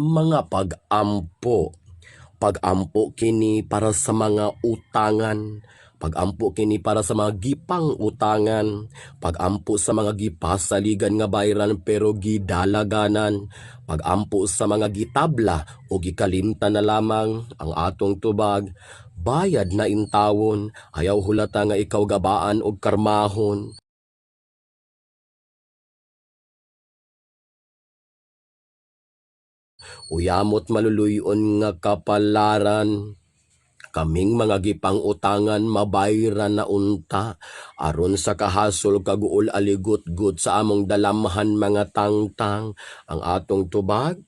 Mga pag-ampo. Pag-ampo kini para sa mga utangan. Pag-ampo kini para sa mga gipang utangan. Pag-ampo sa mga gipasaligan nga bayran pero gidalaganan. Pag-ampo sa mga gitabla o gikalimtan na lamang ang atong tubag. Bayad na intawon, ayaw hulata nga ikaw gabaan og karmahon. Uyamot maluluy-on nga kapalaran. Kaming mga gipang-utangan mabayran na unta aron sa kahasol kaguol aligutgut sa among dalamhan mga tangtang ang atong tubag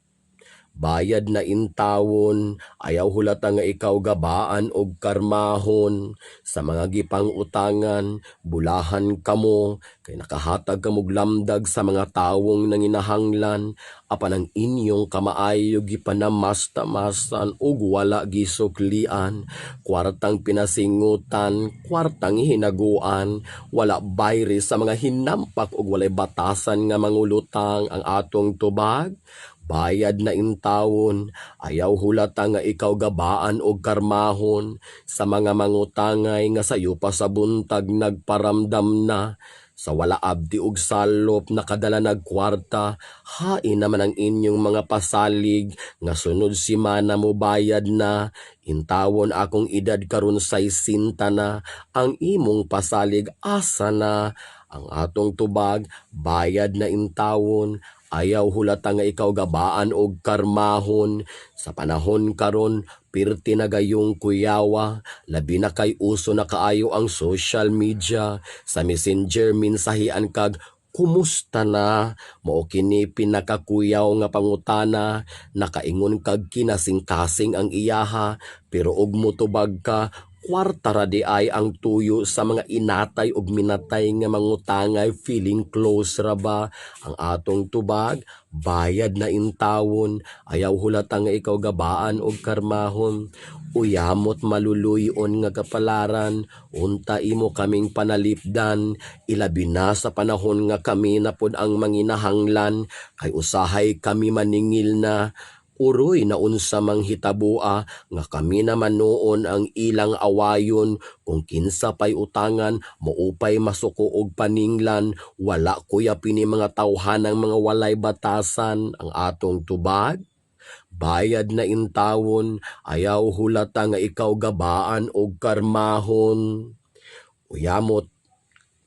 bayad na intawon ayaw hulata nga ikaw gabaan og karmahon sa mga gipang-utangan bulahan kamo kay nakahatag kamog lamdag sa mga tawong nanginahanglan apan ang inyong kamaayo gipanamastamasan ug wala gisuklian. Kwartang pinasingutan, kwartang hinaguan, wala bayri sa mga hinampak ug walay batasan nga mangulutang. Ang atong tubag bayad na intawon, ayaw hulata nga ikaw gabaan og karmahon sa mga mangutangay nga sayo pa sa buntag nagparamdam na sa wala abdi og salop nakadala nag kwarta. Hain naman ang inyong mga pasalig nga sunod simana mo bayad na. Intawon akong edad karon 60 na, ang imong pasalig asa na? Ang atong tubag bayad na intawon, ayaw hulata nga ikaw gabaan og karmahon. Sa panahon karon pirti na gayong kuyawa, labi na kay uso na kaayo ang social media. Sa Messenger mensahian kag kumusta na, mao kini pinakakuyaw nga pangutana. Nakaingon kag kinasingkasing ang iyaha, pero og motubag ka kwarta ra di ay ang tuyo sa mga inatay og minatay nga mangutangay, feeling close ra ba? Ang atong tubag bayad na intawon, ayaw hulata nga ikaw gabaan og karmahon. Uyamot maluluy-on nga kapalaran, unta imo kaming panalipdan, ilabi na sa panahon nga kami na pod ang manginahanglan, kay usahay kami maningil na. Uroy na unsa mang hitaboa nga kami naman noon ang ilang awayon kung kinsa pay utangan moupay masuko og paninglan. Wala kuya pini mga tawhanang mga walay batasan. Ang atong tubag bayad na intawon, ayaw hulata nga ikaw gabaan og karmahon. Uyamot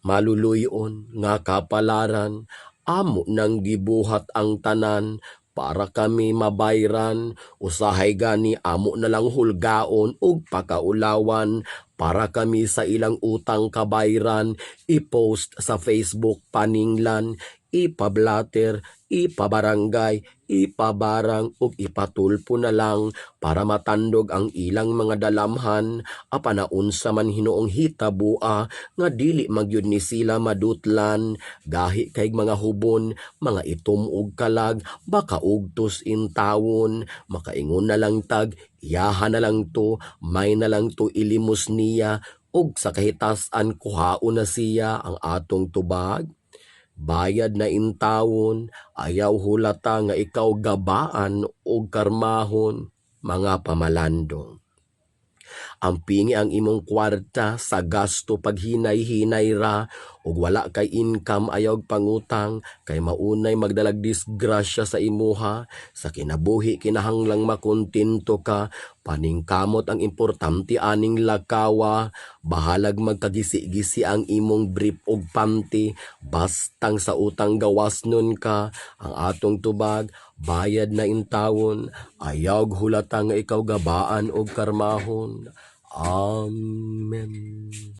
maluluy-on nga kapalaran, amo nang gibuhat ang tanan para kami mabayran. Usahay gani amo na lang hulgaon ug pakaulawan para kami sa ilang utang kabayran. I-post sa Facebook paninglan, ipablatter, ipabarangay, ipabarang ug ipatulpo na lang para matandog ang ilang mga dalamhan. Apan naunsa man hinuong hitabua nga dili magyud ni sila madutlan. Gahi kay mga hubon, mga itom og kalag, baka ugtos intawon. Makaingon na lang tag iyaha na lang to, may na lang to ilimos niya ug sa kahitasan kuhaon na siya. Ang atong tubag bayad na intawon, ayaw hulata nga ikaw gabaan og karmahon. Mga pamalandong, ampingi ang imong kwarta sa gasto paghinay-hinay ra ug wala kay income ayaw pangutang kay maunay magdalag disgrasya sa imuha. Sa kinabuhi kinahanglang makontento ka, paningkamot ang importante aning lakawa. Bahalag magkagisi-gisi ang imong brief og panty, bastang sa utang gawas nun ka. Ang atong tubag bayad na intawon, ayaw hulata nga ikaw gabaan og karmahon. Amen.